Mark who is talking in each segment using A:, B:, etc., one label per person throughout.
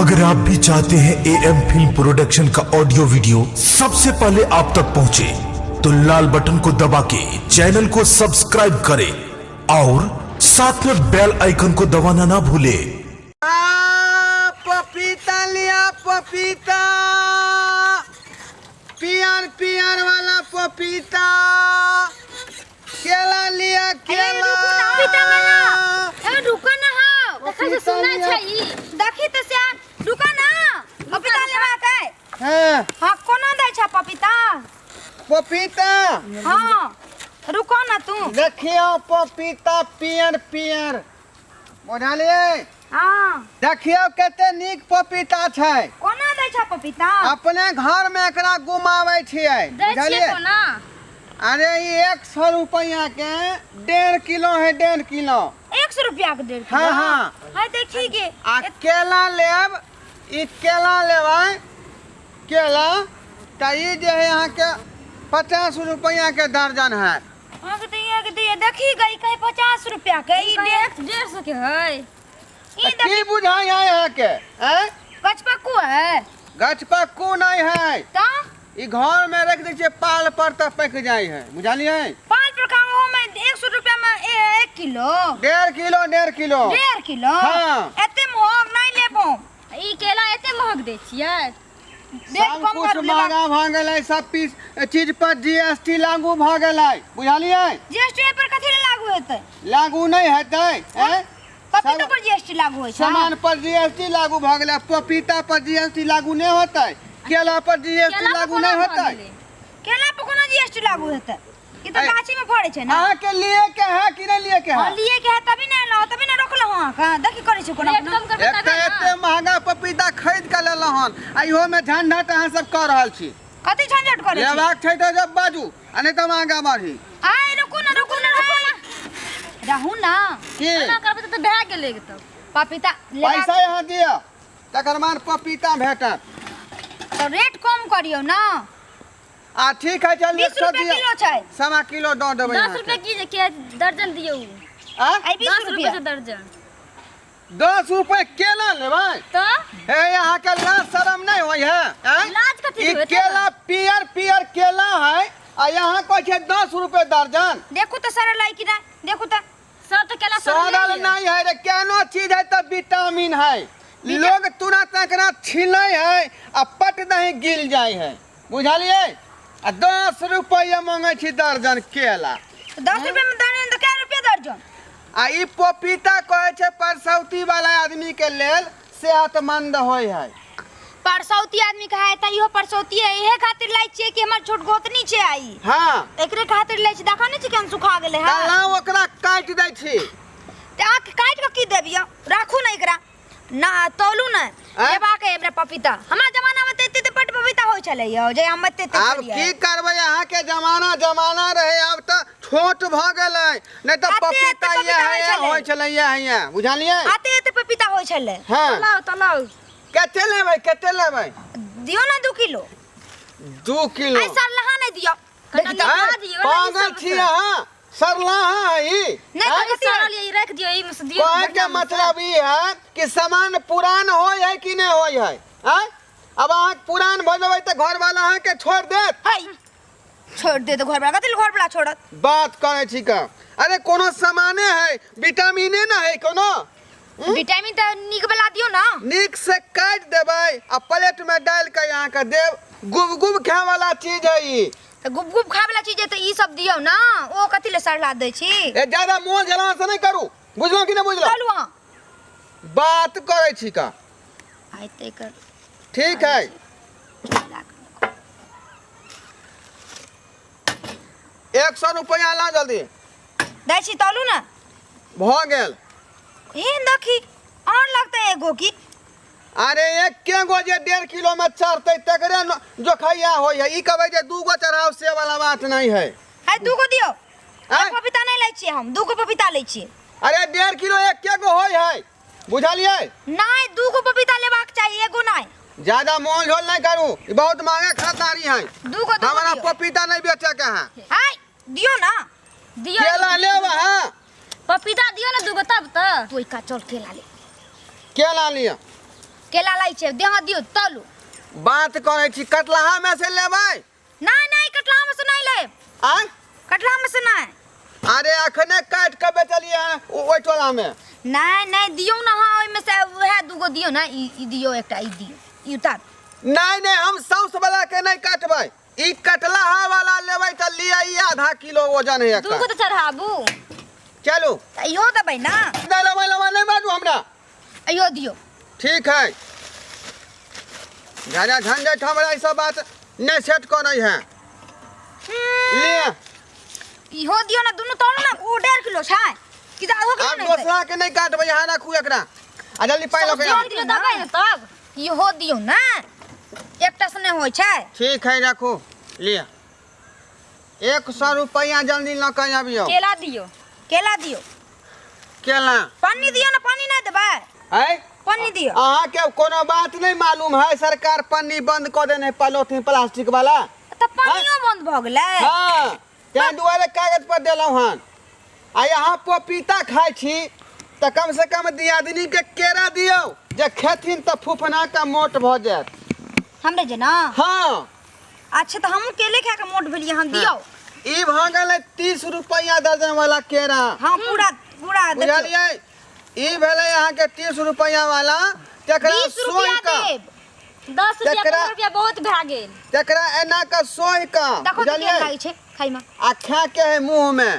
A: अगर आप भी चाहते हैं ए एम फिल्म प्रोडक्शन का ऑडियो वीडियो सबसे पहले आप तक पहुंचे, तो लाल बटन को दबा के चैनल को सब्सक्राइब करें और साथ में बेल आइकन को दबाना ना भूलें।
B: आ, पपीता लिया पपीता, पियर पियर वाला पपीता, केला लिया केला।
C: पपीता वाला। ए रुको ना हो,
B: पपीता
C: देखै से सुनै
B: लिया।
C: छै ई। देखी त से, रुको ना। पपीता लेबा के?
B: हाँ।
C: हां, कोना दै छै पपीता?
B: पपीता।
C: हां, रुको ना तू।
B: देखियो पपीता पियर पियर, बुझलियै?
C: हां।
B: देखियो कते नीक पपीता छै।
C: कोना दै छै पपीता?
B: अपने घर में एकरा घुमाबै छियै।
D: दै छियै।
B: बुझलियै?
D: कोना?
B: अरे ई 100 रुपया के 1.5 किलो है, 1.5 किलो।
C: 100 रुपया के 1.5 किलो?
B: हाँ, हाँ।
C: हाय देखी गे।
B: आ केला लेब, ई केला लेबै केला तऽ ई जे है अहाँके 50 रुपया के दर्जन है।
C: अहाँके तऽ यहाँ के तऽ देखी गई कहे 50 रुपया के ई डेढ़
D: 150 के है।
C: ई
B: तऽ
C: देखी।
B: की बुझाइ है अहाँके? आँय?
C: गछपक्कू है।
B: गछपक्कू नहि है।
C: तऽ?
B: ई घर में रख दै छियै पाल पर तऽ पकि जाइ है, बुझलियै?
C: पाल पर का में 100 रुपया में 1 किलो?
B: 1.5 kilo, 1.5 kilo.
C: 1.5 किलो?
B: हाँ।
C: एते महग नहीं लेबो।
D: ई केला एते महग दै छियै?
C: रेट
B: सब
C: कम
B: कुछ
C: कर लेबा।
B: महंगा भऽ गेलै, सब पीस चीज पर जीएसटी लागू भऽ गेलै, बुझलियै?
C: जीएसटी पर कथी ले लागू हेतै?
B: लागू नहि हेतै? आँय?
C: पपीता
B: सब
C: पर जीएसटी लागू होइ छै?
B: सामान पर जीएसटी लागू भऽ गेलै, पपीता पर जीएसटी लागू नहि होतै? केला पर जीएसटी
D: केला पर
B: लागू
D: कोना
B: नहि
D: भऽ
B: होतै?
D: गेलै?
C: केला पर कोना जीएसटी लागू हेतै? ई तऽ
B: ऐ-
C: गाछी में फड़ै छै ना।
B: अहाँके लिए के है कि नहि लिए के
C: हाँ,
B: है?
C: लिए के है तभी ने एलहुँ, तभी ने रोकलहुँ अहाँके। देखी करै छै कोना
D: रेट
C: कोना।
D: कम करबै
B: एक
D: तबे
B: तऽ
D: ने।
B: एते महंगा पपीता खरीद के लेलहुँ हन आ इहो में झंझट अहाँ सब कऽ रहल छी।
C: कथी झंझट करै छी?
B: लेबाक छै तऽ जब बाजू आ नहि तऽ हम आगाँ बढ़ी।
C: आइ रुकू ना, रुकू ना, रुकू ना, रहू ना।
B: की?
D: एना करबै तऽ भए गेलै तऽ।
C: पपीता लेबाक-
B: पैसा यहाँ दिअ तकर बाद पपीता भेटत।
C: तऽ रेट कम करियौ ना।
B: आ ठीक है, चल
C: 20
B: 100
C: रुपए
B: दिअ।
C: किलो छै।
B: 1.25 किलो दऽ देबै
D: 10
B: अहाँके।
D: रुपए की जे के दर्जन दियौ?
B: आ?
C: आइ 20
D: 10 रुपए
C: रुपया
D: के दर्जन।
B: 10 रुपए केला लेबै?
D: तऽ।
B: हे, अहाँके लाज शरम नहि होइ है? आँय?
D: लाज कथी
B: ई
D: होइत?
B: केला पियर पियर केला है आ यहाँ कहै छै 10 रुपए दर्जन।
C: देखू तऽ सड़ल है कि नहि, देखू तऽ।
D: सब तऽ केला सड़ल
B: सड़ल
D: नहीं
B: नहीं है रे, केनो चीज है तऽ विटामिन है। लोग तुरंत एकरा छिलै है आ पट दही गिल जाइ है, बुझलियै? आ 10 रुपैआ मांगै छी दर्जन केला।
C: तऽ 10 रुपए में दर्जन तऽ कै रुपए दर्जन?
B: आ ई पपीता कहै छै परसौती वाला आदमी के लेल सेहतमंद होइ है।
C: परसौती आदमी के है तऽ इहो परसौती है, इहे खातिर लै छियै कि हमर छोट गोतनी छै आई। एकरे खातिर लै छी। देखा नहि छी केहन सुखा गेलै है।
B: तऽ लाउ ओकरा काटि दै छी।
C: तऽ अहाँके काटि कऽ की देबियौ? राखू ने एकरा ना, तौलू ने।
B: आँय?
C: लेबाक है हमरा पपीता। हमरा जमाना में तऽ एते एते बड्ड पपीता होइ छलै यौ, जे हम एते एते
B: आब
C: छलियै।
B: की करबै, अहाँके जमाना जमाना रहै, आब तऽ छोट भऽ गेलै, नहि तऽ
C: एते एते
B: पपीता
C: पपीता
B: इएह
C: होइ
B: इएह
C: छलै।
B: होइ छलै, इएह इएह, बुझलियै?
C: एते एते पपीता होइ छलै।
B: हँ।
D: तलाउ तलाउ।
B: कते लेबै, कते लेबै?
C: दियौ ने 2 किलो।
B: 2 किलो?
C: ऐ सरलहा नहि दियौ।
D: कनिटा
B: आँय?
D: निकाल दियौ ना ई
B: पागल
D: सब
B: छी
D: से।
B: अहाँ? सरलाहा है ई?
C: नहि
B: आँय?
C: तऽ कथी है?
D: सड़ल ये रख दियौ, ई में से दियौ।
B: कहै के
D: बढ़िआँ में से।
B: मतलब ई है कि सामान पुरान होइ है कि नहि होइ है? आँय? अब अहाँ पुरान भऽ जेबै तऽ घरवाला अहाँके छोड़ि देत?
C: है छोड़ दे तो घर वाला कथी घर वाला छोड़त?
B: बात करै छी का? अरे कोनो सामाने है, विटामिने ना है कोनो।
C: विटामिन तऽ नीक वाला दियौ ना।
B: नीक से काटि देबै आ प्लेट में डालि के अहाँके देब। गुब गुब खाय वाला चीज है ई।
C: तऽ गुप गुप खाय वाला चीज है तऽ ई सब दियौ ना, ओ कथी ले सड़ला दै छी?
B: ए ज्यादा मोह जला से नहीं करू, बुझलहुँ कि नहीं बुझलहुँ?
C: चलू अहाँ।
B: बात करै छी का?
C: आइ तऽ एकर
B: ठीक है। 100 रुपया ला जल्दी।
C: दै छी, तौलू ना।
B: भऽ गेल।
C: हे देखी और लगतै एगो की।
B: अरे एके गो जे 1.5 किलो में चढ़तै तकरे जोखैया होइ है। ई कहबै जे 2 गो चढ़ाव से वाला बात नहीं है।
C: है 2 गो दियौ।
B: आँय?
C: एक पपीता नहीं लै छियै हम, 2 गो पपीता लै छियै।
B: अरे 1.5 किलो एके गो होइ है, बुझलियै?
C: नहीं, 2 गो पपीता लेबाक चाही, एगो नहीं।
B: ज्यादा मोल झोल नहीं करू, ई बहुत महंगा खरीदारी है।
C: 2 गो, 2 गो
B: हमारा
C: दियौ।
B: पपीता नहीं बेचे के है।
C: हाय दियौ ना।
D: दियौ।
B: केला लेब अहाँ?
D: पपीता दियौ ना 2 गो तब तऽ।
C: तू का चल केला ले।
B: केला लिअ।
C: केला लै छै देह दियौ तलू।
B: बात करै छी, कटलाहा में से लेबै?
C: नहीं नहीं, कटला में से नहीं लेब।
B: आय?
C: कटला में से नहीं।
B: अरे अखने काटि के बेचलियै हन ओहि टोला में।
C: नहीं नहीं, दियौ ना। हाँ, ओहिमे से वएह दूगो दियौ ना। ई ई दियौ एकटा, ई दियौ, ई उतार।
B: नहीं नहीं, हम सौस वाला के नहीं काटबै, ई कटलाहा वाला लेबै तऽ लिअ, ई आधा किलो वजन है एकर।
D: दूगो तऽ चढ़ाबू।
B: चलू।
C: तऽ इहो देबै ना।
B: नहि लेबै लेबै नहि बाजू हमरा।
C: इहो दियौ।
B: ठीक है, ज्यादा झंझट हमरा ई सब बात नहीं सेट करै है। ले।
C: इहो दियौ ना, दुनू तौलू ना। ओ 1.5 किलो छै कि तऽ आधो किलो
B: आब
C: नहि हेतै?
B: दोसरा के नहीं काटबै, यहाँ राखू एकरा आ जल्दी पाइ लऽ के आबू।
D: 1.5 किलो देबै ने तब।
C: इहो दियौ ना, एकटा से नहि होइ छै।
B: ठीक है, राखू, लिअ 100 रुपैआ, जल्दी लऽ के आबियौ।
D: केला दियौ।
C: केला दियौ।
B: केला।
C: पन्नी दियौ ना, पन्नी नहि देबै?
B: है।
C: पन्नी दियौ।
B: अहाँके कोनो बात नहीं मालूम है, सरकार पन्नी बंद कऽ देने है, पॉलिथीन प्लास्टिक वाला।
C: तऽ पन्नियो बंद भऽ गेलै?
B: हाँ, ताहि दुआरे कागज पर देलहुँ हन। आ यहाँ पपीता खाइ छी तऽ कम से कम दियादनी के केरा दियौ, जे खेथिन तऽ फुफना के मोट भऽ जायत।
C: हमरे जेना?
B: हाँ।
C: अच्छा, तऽ हमहूँ केले खा कऽ मोट भेलियै हन। दियौ।
B: ई भऽ गेलै 30 रुपैआ दर्जन वाला केरा।
C: हाँ, पूरा पूरा देखियौ।
B: बुझलियै? ई भेलै अहाँके 30 रुपैआ वाला, तकरा
C: 20 रुपया
B: सोहि कऽ
C: देब।
D: 10 रुपया
B: तकरा
D: 15 रुपया बहुत भए गेल।
B: तकरा एना कऽ सोहि कऽ,
C: देखो तऽ केहन
B: बुझलियै,
C: लागै छै खाइमे।
B: आ खा के है मुँह मे।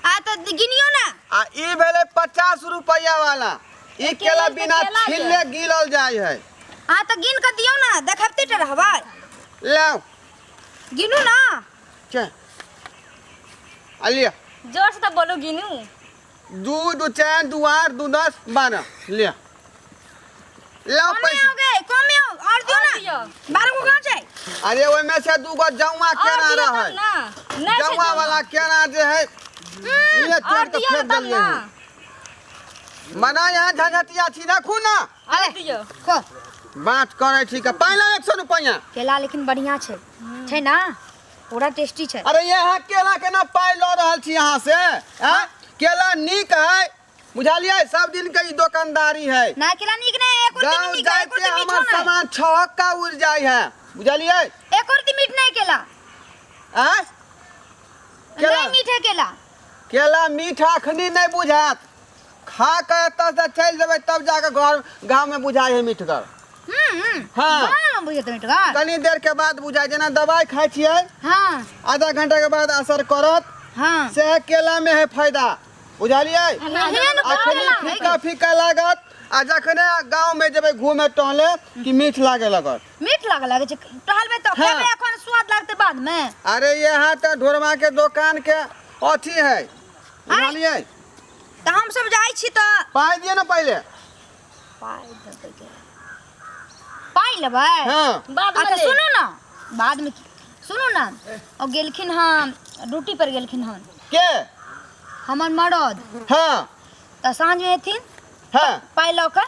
C: आ तऽ गिनियौ ने।
B: आ ई भेलै 50 रुपैआ वाला, ई केला
D: केला तऽ
B: बिना
D: केला छै।
B: छिलले गिलल जाइ है।
C: आ तऽ गिन कऽ दियौ ने, देखबते टा रहबै।
B: लाउ।
C: गिनू ना।
B: चल आ लिअ।
D: जोर से तऽ बोलू, गिनू।
B: 2 2 4 2 8 2 10 12, लिअ, लाउ
C: कमे
B: पैसा।
C: हो गए, कमे हो, और दियो
D: और
C: ना।
D: दियौ।
C: 12 गो कहाँ छै?
B: अरे ओहिमे से 2 गो जौआ
D: और
B: केना
D: दियौ तब
B: रहै
D: ना। नहि छै
B: जौआ
D: जौआ।
B: वाला केना जे है, ये
D: और
B: तोड़ के
D: दियौ
B: फेंक
D: तब
B: देलियै
D: ना।
B: हन। मना यहाँ झंझटिया छी, राखू ना।
D: और दियौ।
C: खो।
B: बात करै छी के पाइ ला 100 रुपैआ।
C: केला लेकिन बढ़िया छै, छै ना? पूरा टेस्टी छै।
B: अरे यहाँ केला केना पाइ लऽ रहल छी अहाँ से? आँय? केला नीक है, बुझलियै? सब दिन के ई दोकानदारी है।
C: ना, केला नीक नहीं, एको रत्ती
B: गाँव
C: नीक है, एको
B: जाइते
C: रत्ती
B: हमर
C: मीठो नहीं।
B: सामान छहक्का उड़ जाइ है, बुझलियै?
C: एको रत्ती मीठ नहीं केला।
B: आँय? केला
C: नहीं मीठ है केला।
B: केला मीठ अखनी नहीं बुझात, खा के एतऽ से चलि जेबै तब जाके घर गाँव में बुझाइ है मीठगर। हाँ।
C: गाँव में बुझेतै मीठगर?
B: कनी देर के बाद बुझाइ, जेना दवाइ खाइ छियै, आधा घंटा के बाद असर करत। से केला में है फायदा, बुझलियै?
C: एहन
B: अखनी
C: केला है।
B: फीका फीका लागत आ जखने गाँव में जेबै घूमे टहले कि मीठ लागे लगत।
C: मीठ लागे लागै छै टहलबै तऽ?
B: हाँ।
C: खेबै एखन, स्वाद लागतै बाद में।
B: अरे यहाँ तऽ ढोरवा के दोकान के अथी है, बुझलियै?
C: तऽ हम सब जाइ छी तऽ
B: पाइ दिअ ने पहिले।
C: पाइ देबै के? पाइ लेबै?
B: हाँ।
D: बाद में
C: अच्छा
D: लेब।
C: सुनू ना, बाद में की? सुनू ना, ओ गेलखिन हन ड्यूटी पर गेलखिन हन।
B: के?
C: हमर मरद। तऽ साँझ में एथिन। पाइ लऽ कऽ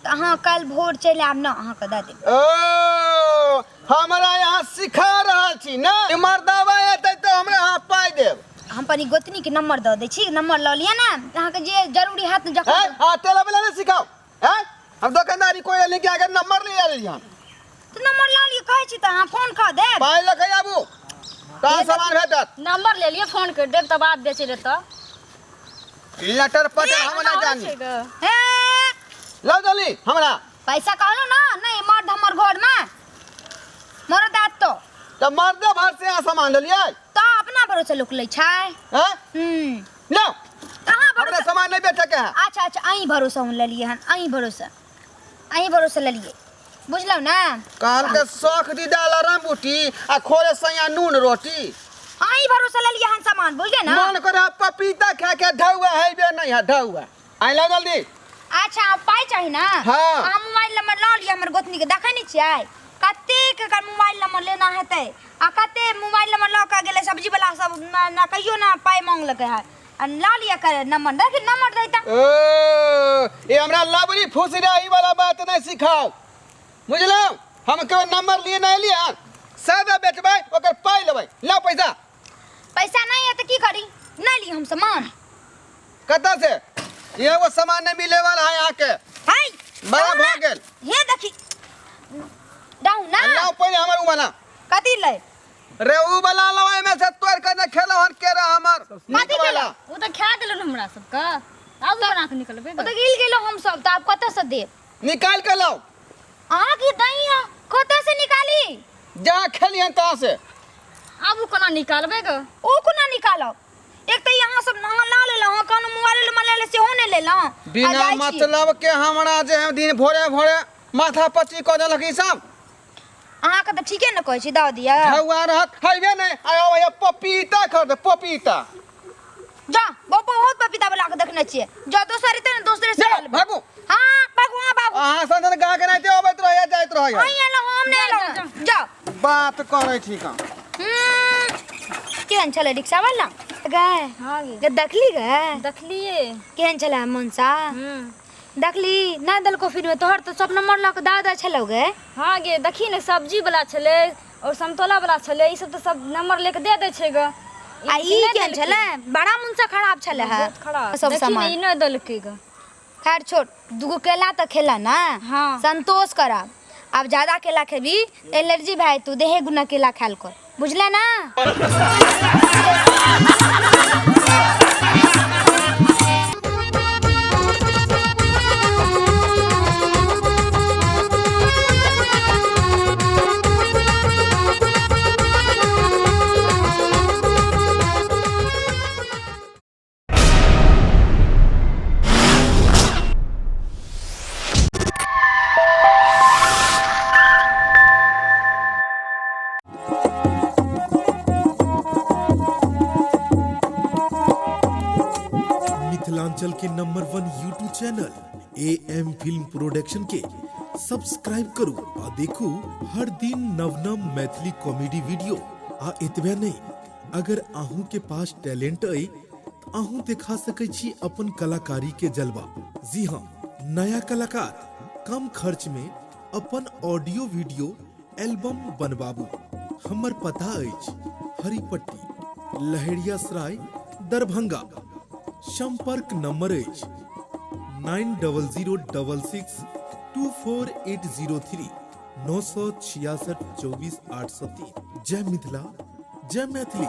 C: तऽ अहाँ काल्हि भोर चलि आयब ने, अहाँके दऽ देब।
B: ओ हमरा यहाँ सिखा रहल छी ने? मर्दावा एतै तऽ हमरा अहाँ पाइ देब।
C: हम पनी गोतनी के नंबर दऽ दै छी, नंबर लऽ लिअ ने, अहाँके जे जरूरी हैत ने
B: हैं?
C: जखन।
B: आ तेला वाला नहीं सिखाओ हैं? हम दुकानदारी कोई नहीं के अगर नंबर ले आयल हम।
C: तऽ नंबर लऽ लिअ कहै छी तऽ अहाँ फोन कऽ देब।
B: पाइ लऽ के आबू तहन सामान भेटत।
D: नंबर ले लिअ, फोन कर देब तब आप बेचे ले तऽ।
B: लटर पटर हम नहीं जानी।
C: हे।
B: लाओ जल्दी हमरा।
C: पैसा कहलहुँ ना, नहीं मर्द हमर घर में मरद आत तो।
B: तऽ मर्दे भर से यहाँ सामान लेलियै?
C: तऽ अपना भरोसे लोक लै छै।
B: हैं? लो।
C: कहाँ
B: हमरा
C: भरोसा?
B: सामान नहीं बेचे के है।
C: अच्छा अच्छा, अहीं भरोसा हम लेलियै हन, अहीं भरोसा, अहीं भरोसा लेलियै, बुझलहुँ ने?
B: कहल के शौख दी डाल बूटी आ खोरे सैया नून रोटी।
C: अहीं भरोसा लेलियै हन सामान, बुझलियै ने?
B: मन करे पपीता खा के ढौआ है बे नहीं है ढौआ। आइ ला जल्दी।
C: अच्छा, आब पाइ चाही ने?
B: हाँ।
C: अहाँ मोबाइल नंबर लऽ लिअ हमर गोतनी के। देखै नहि छियै कतेक एकर मोबाइल नंबर लेना हेतै आ कते मोबाइल नंबर लऽ कऽ गेलै सब्जी वाला सब ना, ना कहियो ना पाइ मांगलकै है। आ लऽ लिअ कर नंबर, देखी नंबर दैता।
B: ओ ये हमरा लबरी फुसरा ई वाला बात नहीं सिखाओ, बुझलौ? हम केओ नंबर लिए नहीं लिए, सादा बेचबै ओकर पाइ लेबै। लाओ पैसा।
C: पैसा नहीं है तऽ की करी? नहीं ली हम सामान।
B: कतऽ से? एगो सामान नहीं मिले वाला है यहाँ के।
C: हाय।
B: बड़ा भऽ गेल।
C: हे देखी डाउ ना।
B: लाओ पहिले हमर उ वाला।
C: कथी ले?
B: रे उ वाला लाओ, एमे से तोड़ के ने खेलो हन केरा हमर। नीक
C: कथी
B: वाला।
D: ओ तऽ खा देलन हमरा सबके, आब बना के निकलबै।
C: ओ तऽ गिल गेलो हम सब, तऽ आब कतऽ से देब?
B: निकाल के लाओ।
C: अहाँ की दही है, कतऽ से निकाली?
B: जहाँ खेलिहन तहाँ से।
D: आब ओ कोना निकालबै ग?
C: ओ कोना निकालब? एक तऽ यहाँ सब नहा ला लेलहुँ हँ, कोनो मोबाइल उबाइल ले सेहो नहि लेलहुँ। आ
B: बिना
C: जाइ छी।
B: मतलब के हमरा जे है दिन भोरे भोरे माथा पच्ची कऽ देलक ई सब।
C: अहाँके तऽ ठीके ने कहै छी, दऽ दिअ।
B: झौआ रहत हैबे नहि, आ आबै पपीता खरीद पपीता।
C: जा बहुत पपीता वाला के देखने छियै, जा दोसर एतै ने दोसरे से
B: जा,
C: लऽ लेबै।
B: भागू।
C: हाँ भागू, हाँ भागू।
B: अहाँ सन गाँव के नाते अबैत रहैया जाइत रहैया।
C: अहीं एलहुँ, हम नहि एलहुँ, जाओ।
B: बात करै छी कहाँ।
C: केहन छलै रिक्शा वाला गए?
D: हाँ गे।
C: गे देखली गे?
D: देखलिए।
C: केहन छलै मनसा? देखली नहि देलको फिर में तोहर तऽ सब नंबर लऽ कऽ दऽ दै छलौ गे।
D: हाँ गे, देखी ने, सब्जी वाला छलै और समतोला वाला छलै, ई सब तऽ सब नंबर लेके दे दै छै ग।
C: आ ई केहन छलै? बड़ा मनसा खराब छलै है।
D: बहुत खराब।
C: सब
D: देखी ने,
C: सामान
D: ई नहि देलकै ग।
C: खैर छोड़, दूगो केला तऽ खेला ना।
D: हाँ।
C: संतोष करब, आब ज्यादा केला खेबी एलर्जी भए तू, देहे गुना केला खायल कर, बुझले ना?
A: मिथिलांचल के number 1 YouTube channel A M film production के सब्सक्राइब करू आ देखू हर दिन नव नव मैथिली कॉमेडी वीडियो। आ एतबे नहीं, अगर अहूँ के पास टैलेंट अइ त अहूँ देखा सकै छी अपन कलाकारी के जलवा। जी हाँ, नया कलाकार कम खर्च में अपन ऑडियो वीडियो एल्बम बनबाबू। हमर पता अछि हरिपट्टी, लहेरियासराय, दरभंगा। संपर्क नंबर अछि 9006624803, 966 24 803। जय मिथिला, जय मैथिली।